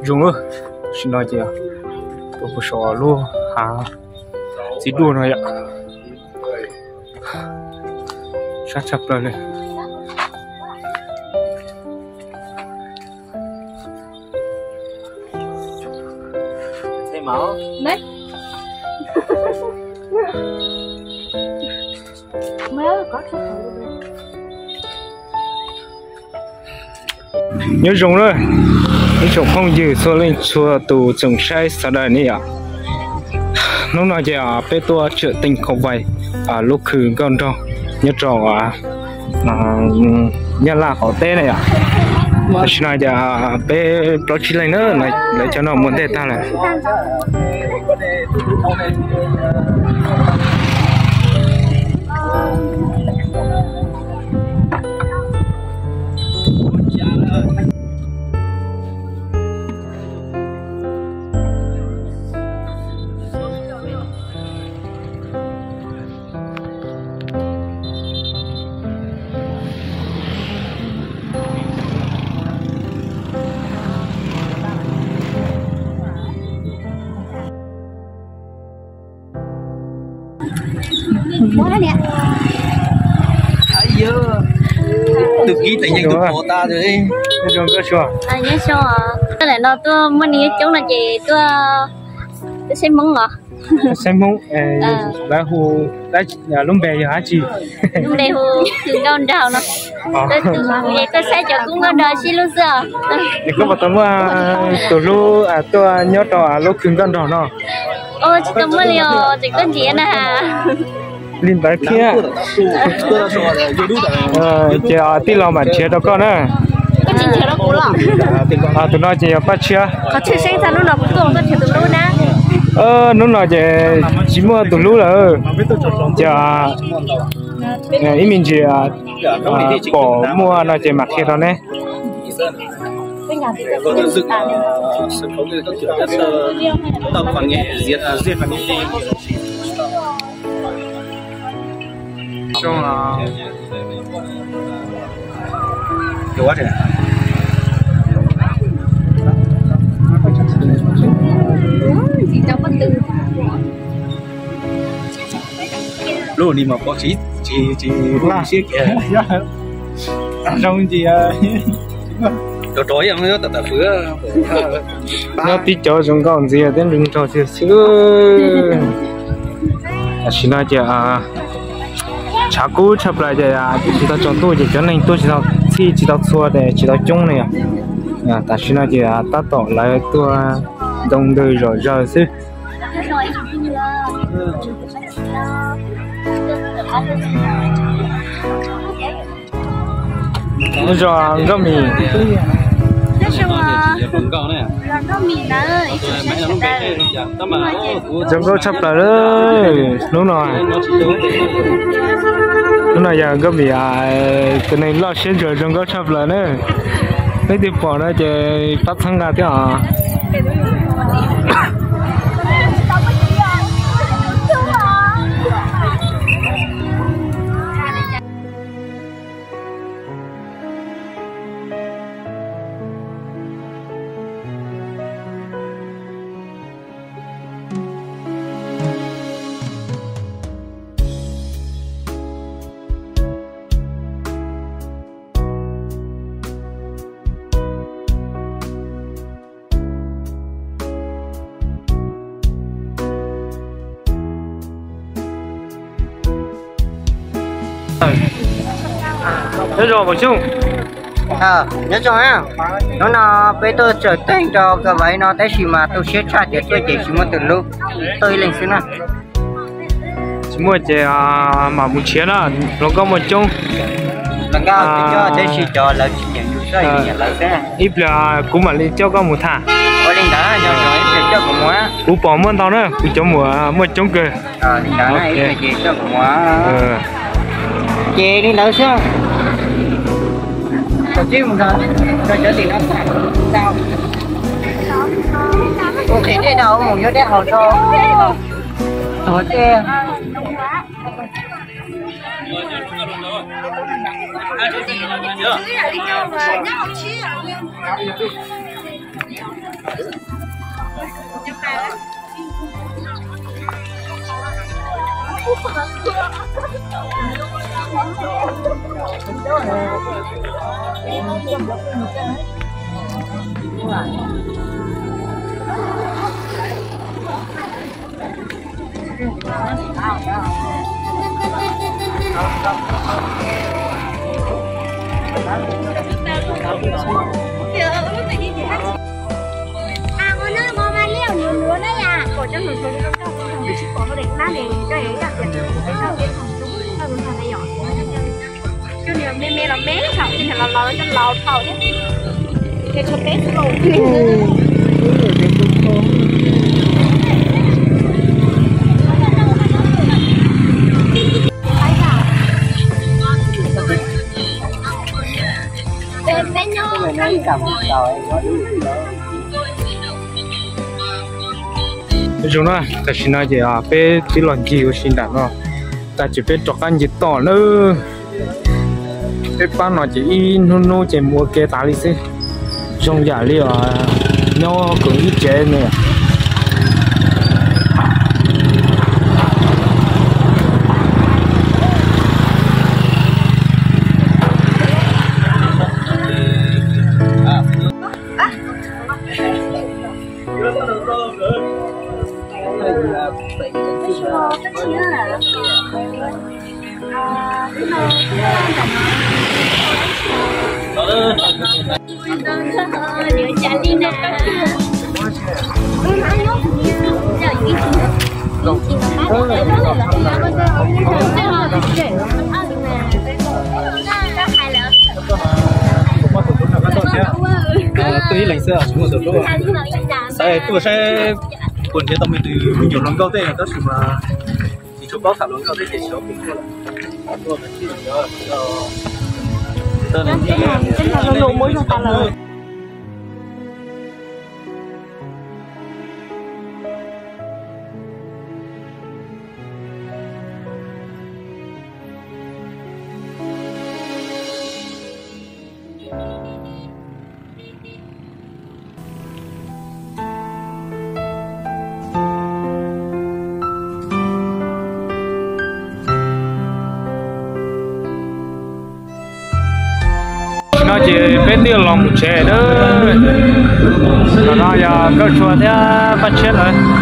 Zoo lawm, tam sim no ces tuaj puag saum lub hav txiv duaj no yom. Sab tshaj plaws li. Nyob zoo na, ib tsoom phooj ywg txhua leej txhua tus tsoom saib sawv daws ne yom. Hnub no ces peb tuaj tseem teem kho vais lub khw nkauj nraug nyob rau Nyab Laj qaum teb na yom. Tam sim no ces peb plaub tsib leeg na, lawv cov no mus ntej tag lawm. Tus kib teem yeej tus pom tas. Nyob zoo, ntawm no tuaj muaj neeg coob no ces tuaj saib Hmoob os. Saib Hmoob, lawv hu, lub npe yog dab tsi? Lub npe hu Khw Nkauj Nraug no. Tuaj saib cov kub nkauj nraug sib hlub xwb os. Es koj puas tau muaj tus hlub tuaj nyob rau lub khw nkauj nraug no? Tsis tau muaj li os, tseem tuaj nrhiav na. Li ntawd thiab. Ces tij laug mam nrhiav rau koj na. Tus no ces yog Paj Tshiab. Hnub no ces tsis muaj tus hlub lawm. Ces ib me ntsis pom muaj no ces mam qhia rau neb. Lub ni mas pom tsis, tsis, tsis laj siab kiag. Zoo ntsis. Rov rov ib tam tam fwv. Nyob tib cov zoo nkauj ntxiag thiab nrog tiag xwb. Tam sim no ces tshav kub tshaj plaws ces tsis tau tsaus ntuj ces cov neeg tuaj tsis tau, txhij tsis tau txhua ces tsis tau coob ne yom. Tam sim no ces tab tom lawv tuaj ntoo ntws zom zaws xwb. Nyob zoo Nkauj Mim. Zoo nkauj tshaj plaws hnub no. Hnub no yog Nkauj Mim tus neeg loj siab ntsuag zoo nkauj tshaj plaws na. Leej twg pom no ces pab txhawb nqa thiab os. Nyob zoo Pov Xyooj. Nyob zoo, hnub no peb tuaj tseem teem rau koj vaiv no tab sis mas tu siab tshaj tias tuaj ces tsis muaj tus hlub, tuaj ib leeg xwb na. Tsis muaj ces mam mus nrhiav na, hluas nkauj muaj coob. Ib pliag kuv mam li coj koj mus tham. Kuv pom muaj ntau na, kuv cov muam muaj coob kawg. Ces li ntawd xwb. Ua qhov dej rau mus yuav dej haus rau. Ua dej. Coj niag me me los me thaum, coj niag laus laus coj laus thaum thiab. Ces tshuav peb xwb los. Zoo na, tam sim no ces peb twb los ncig ua si nram no, tas ces peb rov qab ncig toj na. Peb pab no ces ib hnub hnub ces mus ua ke tas li xwb. Zoo yam li nyob koom ib tsev ne. Tuaj ib leeg xwb, xav tuaj saib puas nrhiav tau me tus me nyuam hluas nkauj tej tab sis mas tsis tshua paub tham hluas nkauj thiab ces tsis paub kuv tuaj lawm. Tam sim no ces peb twb los mus tsev lawm. Tam no yog Nkauj Tshuas thiab Paj Tshiab lawv.